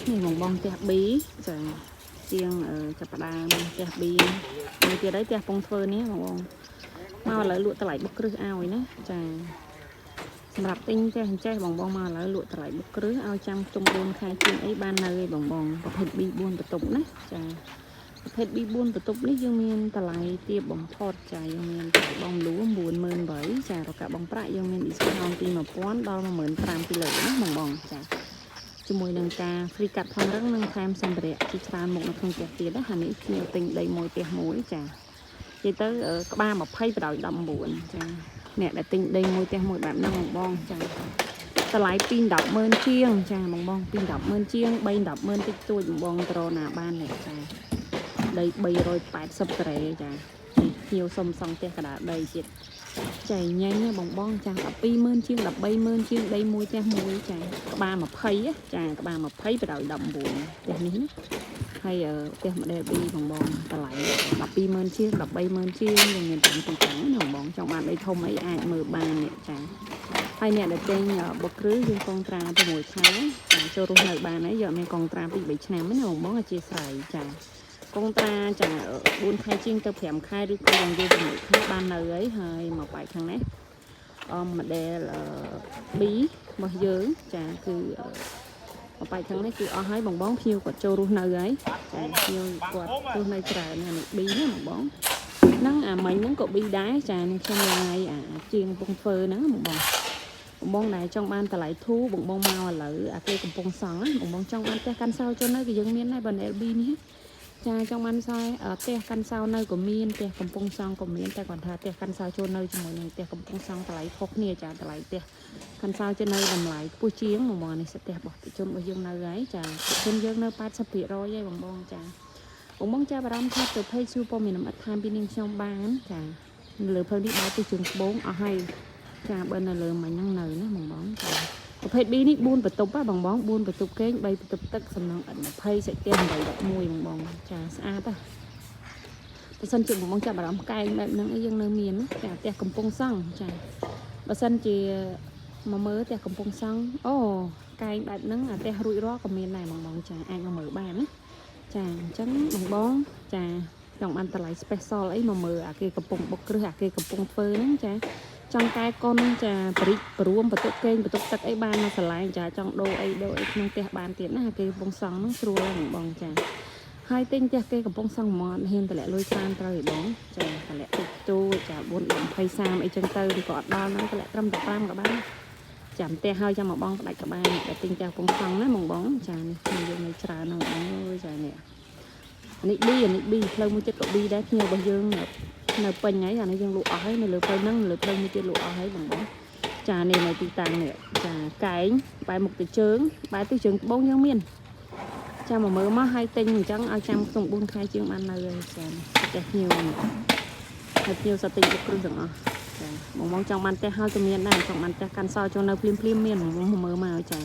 នេះបងបងផ្ទះ B ចាជាងចាប់ផ្ដើមផ្ទះ B មួយទៀតហើយផ្ទះពងធ្វើនេះបងបងមកឥឡូវលក់តម្លៃបុកគ្រឹះឲ្យណាចាសម្រាប់ទិញផ្ទះអញ្ចេះបងបងមកឥឡូវលក់តម្លៃបុកគ្រឹះឲ្យចាំខ្ទង់4ខែជាងអីបាននៅឯបងបងប្រភេទ B4 បន្ទប់ណាចាប្រភេទ B4 បន្ទប់នេះយើងមានតម្លៃទាបបំផុតចាយើងមានតម្លៃបងលួ98,000ចារកាបងប្រាក់យើងមាន discount ពី1000ដល់15000ពីលើណាបងបងចា ជាមួយនឹងការ free កាត់ផងរឹងនិងថែមសម្ភារៈជាច្រើនមុខនៅក្នុងផ្ទះទៀតណាហានេះភ្ញៀវទិញដីមួយផ្ទះមួយចានិយាយទៅក្បាល20បដោយ19ចាអ្នកដែលទិញដីមួយផ្ទះមួយបែបហ្នឹងបងបងចាតម្លៃ2 10ម៉ឺនជាងចាបងបង2 10ម៉ឺនជាង3 10ម៉ឺនតិចតួចបងបងត្រណាបាននេះចាដី380ការ៉េចានេះភ្ញៀវសុំសង់ផ្ទះកដាដីទៀតចៃញ៉ាញ់ណាបងបងចា120,000ជាង130,000ជាងដីមួយផ្ទះមួយចាក្បាល20ចាក្បាល20បដោយ19ផ្ទះនេះណាហើយផ្ទះ model B បងបងតម្លៃ120,000ជាង130,000ជាងយើងមានតាមទីតាំងណាបងបងចង់បានដីធំអីអាចមើលបាននេះចាហើយអ្នកដែលទិញបុកគ្រឹះយើងកងត្រា6ខែចាចូលរស់នៅបានហើយយកមានកងត្រា2 3ឆ្នាំណាបងបងអធិស្ឋានចាកងត្រាចា4ខែជាងទៅ5ខែឬក៏យ៉ាងយូរ6ខែបាននៅហើយហើយមកបែកខាងនេះអម model B របស់យើងចាគឺមកបែកខាងនេះគឺអស់ហើយបងបងភ្ញៀវគាត់ចូលរស់នៅហើយចាភ្ញៀវគាត់រស់នៅច្រើនណាស់នេះ B ណាបងបងហ្នឹងអាមិញហ្នឹងក៏ B ដែរចានេះខ្ញុំឡាយអាជាងកំពុងធ្វើហ្នឹងបងបងបងបងដែលចង់បានតម្លៃធូរបងបងមកឥឡូវអាគេកំពុងសង់ណាបងបងចង់បានផ្ទះកាន់សោចូលនៅក៏យើងមានដែរបើ LB នេះចាចង់បានខ្សែផ្ទះកាន់សោនៅក៏មានផ្ទះកំពុងសង់ក៏មានតែគាត់ថាផ្ទះកាន់សោចូលនៅជាមួយនឹងផ្ទះកំពុងសង់តម្លៃខុសគ្នាចាតម្លៃផ្ទះកាន់សោចូលនៅតម្លៃខ្ពស់ជាងបងបងនេះផ្ទះរបស់ប្រជាជនរបស់យើងនៅហើយចាប្រជាជនយើងនៅ80%ហើយបងបងចាបងបងចាប់អារម្មណ៍ថាទៅ page សួរព័ត៌មានលម្អិតថែមពីនាងខ្ញុំបានចាលើផ្លូវនេះបែរទៅជើងត្បូងអស់ហើយចាបើនៅលើមិញហ្នឹងនៅណាបងបងចាប្រភេទ B នេះ4បន្ទប់ហ៎បងបង4បន្ទប់គេង3បន្ទប់ទឹកសំណងឥដ្ឋ20សាច់ផ្ទះ8 11បងបងចាស្អាតហ៎បើសិនជាបងបងចាប់អារម្មណ៍កែងបែបហ្នឹងអីយើងនៅមានណាចាផ្ទះកំពុងសង់ចាបើសិនជាមកមើលផ្ទះកំពុងសង់អូកែងបែបហ្នឹងអាផ្ទះរួចរាល់ក៏មានដែរបងបងចាអាចមកមើលបានណាចាអញ្ចឹងបងបងចាចង់បានតម្លៃ special អីមកមើលអាគេកំពុងបុកគ្រឹះអាគេកំពុងធ្វើហ្នឹងចាចង់កែកុនចាបរិចបរួមបន្ទប់គេងបន្ទប់ទឹកអីបានមកស្រឡាញចាចង់ដូរអីដូរអីក្នុងផ្ទះបានទៀតណាគេកំពុងសង់ហ្នឹងស្រួលហ្នឹងបងចាហើយទិញផ្ទះគេកំពុងសង់ហ្មងអត់ហ៊ានតម្លាក់លុយច្រើនត្រូវឯបងចាតម្លាក់តិចតួចចា4 10 20 30អីចឹងទៅឬក៏អត់ដល់ហ្នឹងតម្លាក់ត្រឹមតែ5ក៏បានចាំផ្ទះហើយចាំមកបងផ្ដាច់ក៏បានតែទិញផ្ទះកំពុងសង់ណាបងបងចានេះខ្ញុំយើងនៅច្រើនហ្នឹងបងអើយចានេះអានេះ B អានេះ B ផ្លូវមួយទៀតក៏ B ដែរភ្ញៀវរបស់យើងនៅពេញហើយអានេះយើងលក់អស់ហើយនៅលើផ្លូវហ្នឹងនៅលើផ្លូវមួយទៀតលក់អស់ហើយបងបងចានេះនៅទីតាំងនេះចាកែងបែរមុខទៅជើងបែរទៅជើងត្បូងយើងមានចាំមកមើលមកឲ្យទិញអញ្ចឹងឲ្យចាំក្នុង4ខែជាងបាននៅហើយចាផ្ទះភ្ញៀវនេះហើយភ្ញៀវសត្វទិញបុកគ្រឹះទាំងអស់ចាបងបងចង់បានផ្ទះហើយក៏មានដែរចង់បានផ្ទះកាន់សោចូលនៅភ្លាមភ្លាមមានបងបងមកមើលមកចា